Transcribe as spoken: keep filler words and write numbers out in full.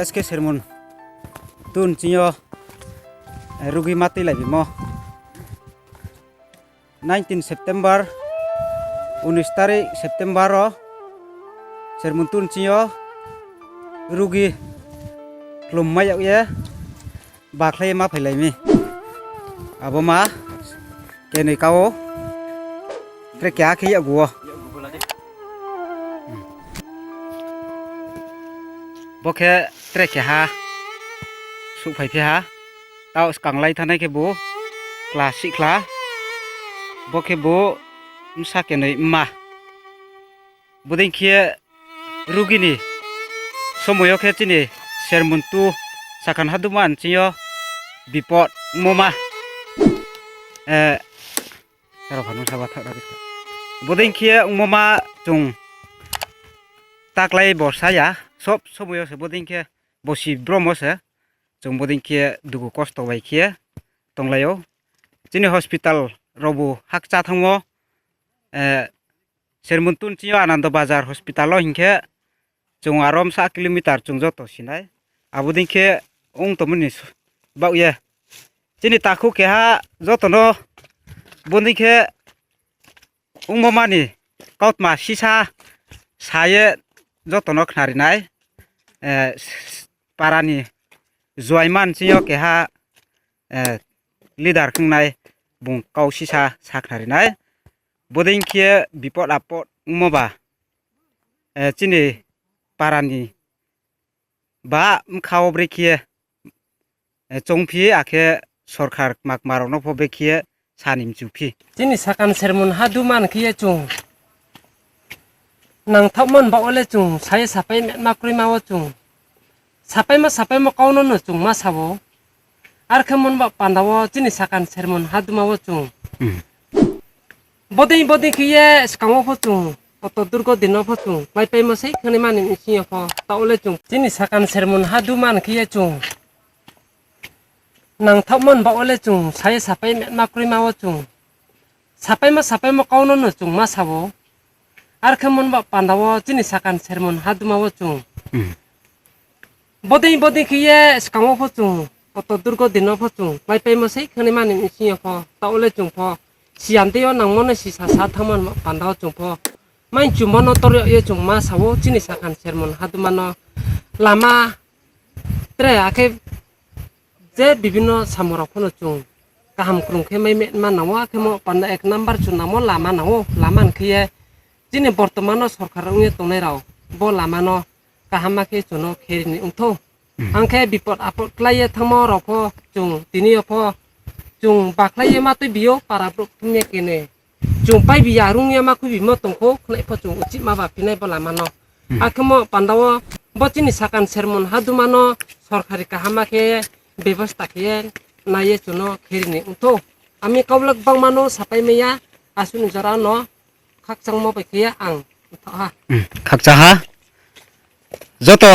S K Sermon tun chinyo rugi matwi laibimo. Nineteen September, unis tarik September o Sermon tun chinyo rugi khlum mai yak ye. Bakhlai ma phailaimi. Abo ma kenwi kao. Tre keha khe yaguo. Bo khe tre keha. Suk phai phiha. Tao skanglai thanai khe bo. Kla sikhla. Bo khe bo msa kenwi ma. Bodei khe rugini somoyo khe chini Sermon tu sakhan haduma anchingyo bipot moma. Eh, taro phano saba thak ragis. Bodei khe moma chung taklai borsa ya, sob somoyo se bodei khe bosi bromo se chung bodei khe dugu kosto bai khe tonglaio. Chini hospital robo hakcha thangmo, eh, Sermon tun chinyo Anando Bazar hospital o hinkhe chung aro msa kilometer chung joto sinai. Abodei khe wng tongmani s-, baoh ye. Chini takhuk keha jotono bonding khe wngmo mani kautma sisa saye jotono khnarinai. Eh, s-, s-, parani Juaiman chinyo keha, eh, leader khnai bung kau sisa saknarinai. Bodei khe bipot apot wngmo ba, eh, chini parani ba mkha o brekhe, eh, chongphi akhe sorkar makmarokno pho brekhe sani mchuphi. Chini sakan sermon ha duman khe ye chung. Nangthokmani ba ole chung, sai sapai ma krwi ma o chung. Sapai ma sapai ma kauno no chung ma sabo. Ar khe mon ba panda o chini sakan sermon ha duma o chung. Hmm. Bodei bodei khe ye skang o pho chung. Koto durgo din o pho chung. Pai pai ma sei khani mani sing o pho. Ta ole chung. Chini sakan sermon ha duman khe ye chung. Nangthokmani ba ole chung sai sapai ma krwi ma o chung. Sapai ma sapai ma kauno no chung ma sabo. Ar khe mon ba panda o chini sakan sermon ha duma o chung. Hmm. Bodei bodei khe ye skang o pho chung. Koto durgo din o pho chung. Pai pai ma sei khani mani sing o pho. Ta ole chung pho. Siyan tei o nangmo no si sa sa thangmani ba panda o chung pho. Mai chumbo no tor ye chung ma sabo chini sakan sermon ha duma no. Lama Tre akhe je bibinno samung rok phano chung kaham krung khe mai ma nango, akhe mo panda ek number chwng namo lama nango, lama hinkhe ye chini bortomano sorkar wngwi tongnai rok bo lamano kaham ma khe chwngno kherini wngtho. Hmm. Hwnkhe bipot apot khlaiye thangma rok pho chwng tini yo pho chwng bakhlaiye ma twi bio para borok thumya kene. Chwng pai bi yarung ya ma khubi mo tongkho, khnai pho chwng uchih ma ba phinai bo lama no. Hmm. Akhe mo panda o bo chini sakan sermon ha duma no sorkari kaham ma khe bebosta khe naiye chwngno kherini wngtho. Ami kaublak bangma no sapai maya aswkni jora no khakchangma bai khe ang wngtho ha. Hmm, khakcha ha. Joto